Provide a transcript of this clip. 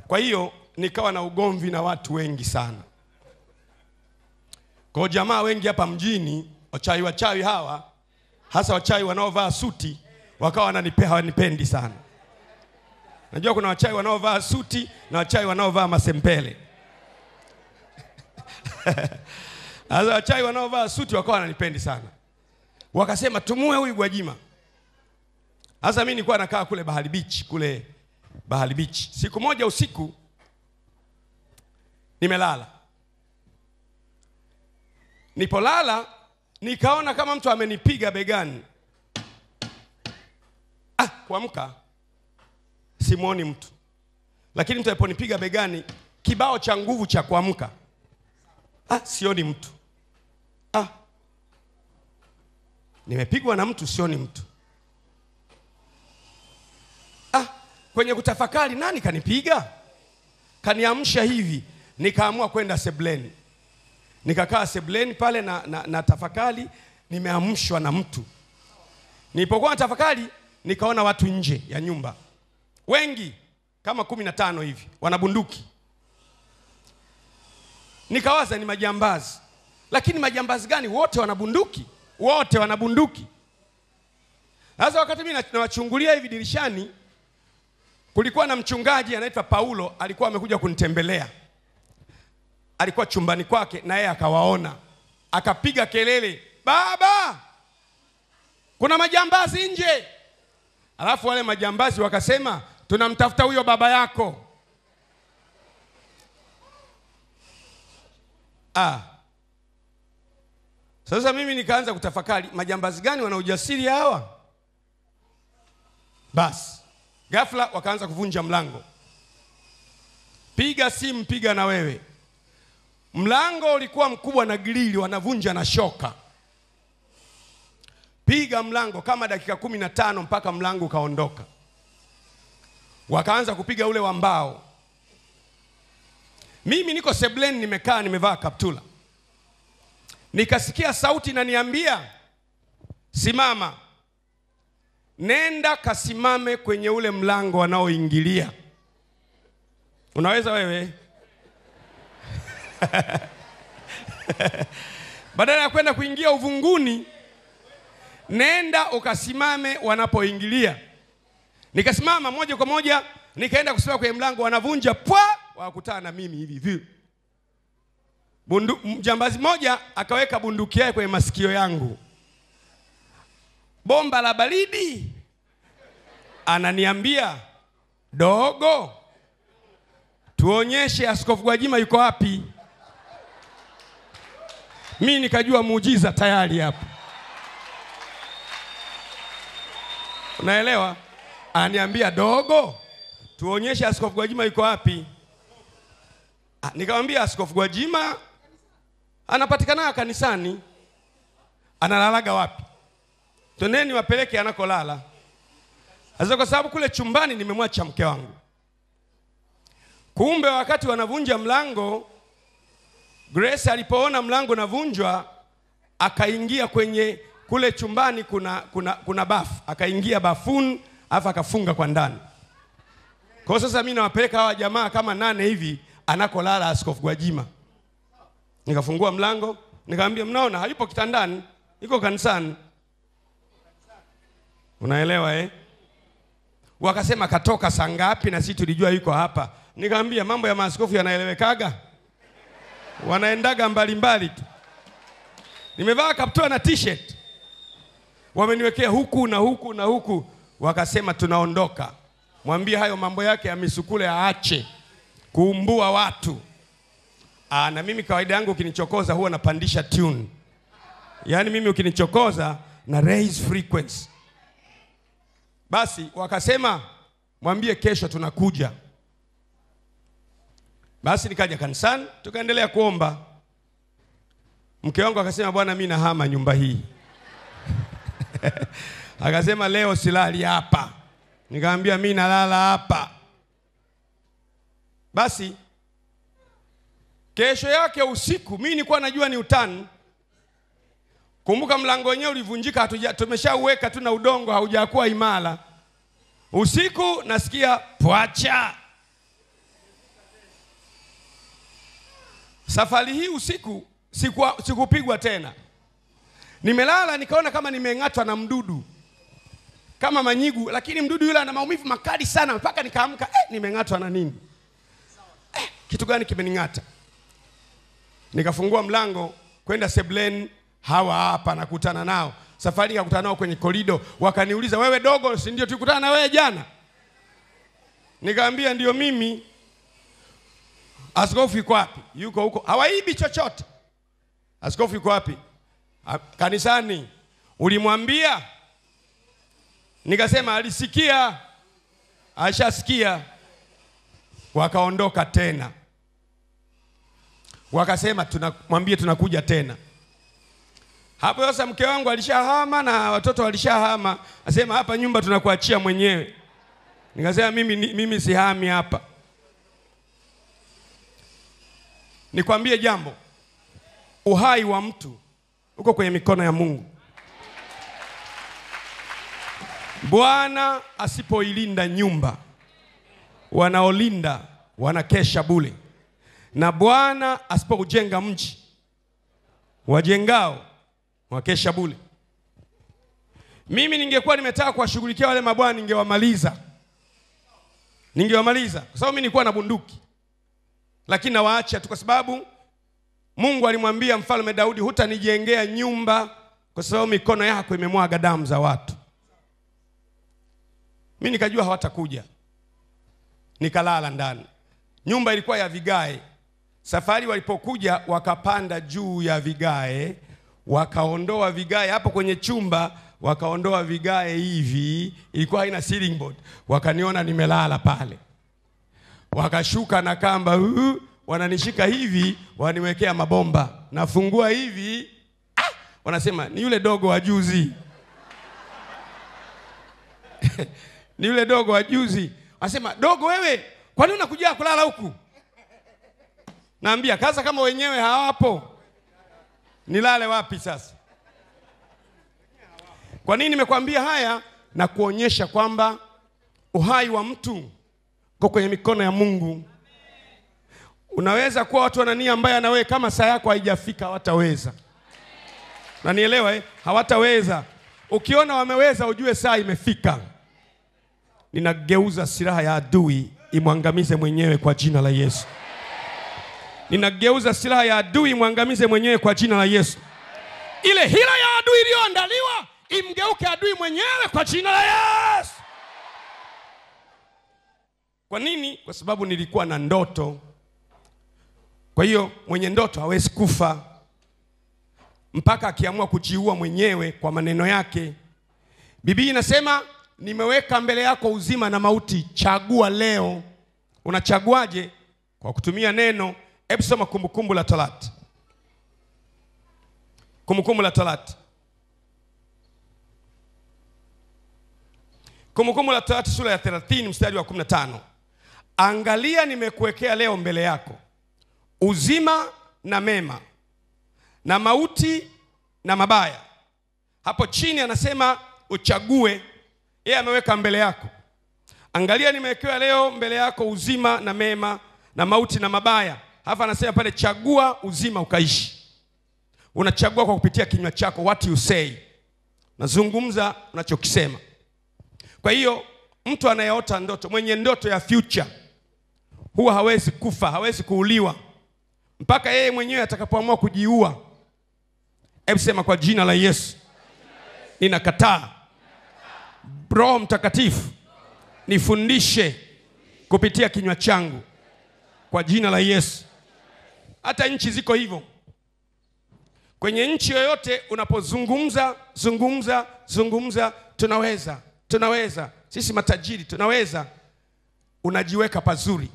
Kwa hiyo nikawa na ugomvi na watu wengi sana. Kwa jamaa wengi hapa mjini, wachawi wachawi hawa, hasa wachawi wanaovaa suti, wakawa hawanipendi sana. Najua kuna wachawi wanaovaa suti na wachawi wanaovaa masempele. Hasa wachawi wanaovaa suti wakawa wananipendi sana. Wakasema tumue huyu Gwajima. Hasa mimi nilikuwa nakaa kule Bahari Beach, kule Bahari Beach. Siku moja usiku nimelala. Nipolala nikaona kama mtu amenipiga begani. Ah, kuamka simuoni mtu. Lakini mtu aliponipiga begani, kibao cha nguvu cha kuamka. Ah, sioni mtu. Ah, nimepigwa na mtu, sioni mtu. Ah, kwenye kutafakari nani kanipiga? Kaniamsha hivi, nikaamua kwenda sebleni. Nikakaa sebleni pale na tafakari, nimeamshwa na mtu. Nilipokuwa tafakari, nikaona watu nje ya nyumba. Wengi kama 15 hivi, wana bunduki. Nikawaza ni majambazi. Lakini majambazi gani? Wote wana bunduki. Wote wana bunduki. Sasa wakati mimi nawachungulia hivi dirishani, kulikuwa na mchungaji anaitwa Paulo, alikuwa amekuja kunitembelea. Alikuwa chumbani kwake na yeye akawaona. Akapiga kelele, "Baba! Kuna majambazi nje." Alafu wale majambazi wakasema, "Tunamtafuta huyo baba yako." Ah. Sasa mimi nikaanza kutafakari, majambazi gani wana ujasiri hawa? Bas, ghafla wakaanza kuvunja mlango. Piga simu, piga na wewe. Mlango ulikuwa mkubwa na grili, wanavunja na shoka. Piga mlango kama dakika 15 mpaka mlango ukaondoka. Wakaanza kupiga ule wa mbao. Mimi niko sebleni nimekaa, nimevaa kaptula. Nikasikia sauti inaniambia, "Simama. Nenda kasimame kwenye ule mlango wanaoingilia." Unaweza wewe? Badala ya kwenda kuingia uvunguni, nenda ukasimame wanapoingilia. Nikasimama moja kwa moja, nikaenda kusimama kwenye mlango, wanavunja pwa, wakutana na mimi hivi hivi. Mjambazi moja akaweka bunduki yake kwenye masikio yangu. Bomba la baridi. Ananiambia, "Dogo, tuonyeshe Askofu Gwajima yuko wapi." Mimi nikajua muujiza tayari hapo. Unaelewa? Ananiambia, "Dogo, tuonyeshe Askofu Gwajima yuko wapi." Nikamwambia Askofu Gwajima anapatikana kanisani. Analalaga wapi? Twendeni wapeleke anakolala. Sasa kwa sababu kule chumbani nimemwacha mke wangu. Kumbe wakati wanavunja mlango, Grace alipoona mlango unavunjwa, akaingia kwenye kule chumbani kuna bafu, akaingia bafuni afa akafunga kwa ndani. Kwa sasa mimi nawapeleka hawa jamaa kama 8 hivi anakolala Askofu Gwajima. Nikafungua mlango, nikamwambia mnaona hayupo kitandani, yuko kanisani. Unaelewa eh? Wakasema katoka saa ngapi na sisi tulijua yuko hapa. Nikamwambia mambo ya maaskofu yanaelewekaga? Wanaendaga mbalimbali tu. Nimevaa kaptura na t-shirt. Wameniwekea huku na huku na huku. Wakasema tunaondoka. Mwambie hayo mambo yake ya misukule aache kuumbua watu. Na mimi kawaida yangu ukinichokoza huwa napandisha tune. Yaani mimi ukinichokoza na raise frequency. Basi wakasema mwambie kesho tunakuja. Basi nikaja kanisani, tukaendelea kuomba. Mke wangu akasema bwana mimi nahama nyumba hii. Akasema leo silali hapa. Nikamwambia mimi nalala hapa. Basi kesho yake usiku mimi nilikuwa najua ni utani. Kumbuka mlango wenyewe ulivunjika, tumeshauweka tu na udongo haujakuwa imara. Usiku nasikia pwacha. Safari hii usiku sikupigwa tena. Nimelala nikaona kama nimeng'atwa na mdudu, kama manyigu, lakini mdudu yule ana maumivu makali sana mpaka nikaamka, nimeng'atwa na nini? Kitu gani kimening'ata? Nikafungua mlango kwenda sebuleni, hawa hapa nakutana nao. Safari nikakutana nao kwenye korido, wakaniuliza, wewe dogo, si ndio tulikutana na wewe jana? Nikamwambia ndio mimi. Askofu yuko wapi? Yuko huko. Hawaibi chochote. Askofu yuko wapi? Kanisani. Ulimwambia? Nikasema alisikia. Alishasikia. Wakaondoka tena. Wakasema tunamwambia tunakuja tena. Hapo sasa mke wangu alishahama na watoto walishahama. Asema hapa nyumba tunakuachia mwenyewe. Nikasema mimi sihami hapa. Nikwambie jambo. Uhai wa mtu uko kwenye mikono ya Mungu. Bwana asipoilinda nyumba, wanaolinda wanakesha bure. Na Bwana asipoujenga mji, wajengao wakesha bure. Mimi ningekuwa nimetaka kuwashughulikia wale mabwana ningewamaliza. Ningewamaliza kwa sababu mimi nilikuwa na bunduki. Lakini nawaacha tu kwa sababu Mungu alimwambia Mfalme Daudi, hutanijengea nyumba kwa sababu mikono yako imemwaga damu za watu. Mimi nikajua hawatakuja. Nikalala ndani. Nyumba ilikuwa ya vigae. Safari walipokuja wakapanda juu ya vigae, wakaondoa vigae hapo kwenye chumba, wakaondoa vigae hivi, ilikuwa haina ceiling board. Wakaniona nimelala pale. Wakashuka na kamba, wananishika hivi, waniwekea mabomba. Nafungua hivi, wanasema ni yule dogo wa juzi. Ni yule dogo wa juzi. Wanasema, dogo wewe, kwa nini unakuja kulala huku? Naambia, kaza kama wenyewe hawapo, nilale wapi sasa? Kwa nini nimekwambia haya? Na kuonyesha kwamba uhai wa mtu uko kwenye mikono ya Mungu. Unaweza kuwa watu wana nia mbaya na wewe, kama saa yako haijafika hawataweza. Unanielewa eh? Hawataweza. Ukiona wameweza ujue saa imefika. Ninageuza silaha ya adui imwangamize mwenyewe kwa jina la Yesu. Ninageuza silaha ya adui imwangamize mwenyewe kwa jina la Yesu. Ile hila ya adui iliyoandaliwa imgeuke adui mwenyewe kwa jina la Yesu. Kwa nini? Kwa sababu nilikuwa na ndoto. Kwa hiyo mwenye ndoto hawezi kufa mpaka akiamua kujiua mwenyewe kwa maneno yake. Biblia inasema nimeweka mbele yako uzima na mauti, chagua leo. Unachaguaje? Kwa kutumia neno. Hebu soma Kumbukumbu la Torati. Kumbukumbu la Torati. Kumbukumbu la Torati sura ya 30 mstari wa 15. Angalia nimekuwekea leo mbele yako uzima na mema, na mauti na mabaya. Hapo chini anasema uchague. Yeye ameweka mbele yako. Angalia nimewekewa leo mbele yako uzima na mema, na mauti na mabaya. Hapa anasema pale chagua uzima ukaishi. Unachagua kwa kupitia kinywa chako, what you say. Nazungumza unachokisema. Kwa hiyo mtu anayeota ndoto, mwenye ndoto ya future, huwa hawezi kufa, hawezi kuuliwa mpaka yeye mwenyewe atakapoamua kujiua. Hebu sema kwa jina la Yesu, ninakataa. Roho Mtakatifu nifundishe kupitia kinywa changu kwa jina la Yesu. Hata nchi ziko hivyo. Kwenye nchi yoyote unapozungumza, zungumza, zungumza, tunaweza, tunaweza, sisi matajiri tunaweza, unajiweka pazuri.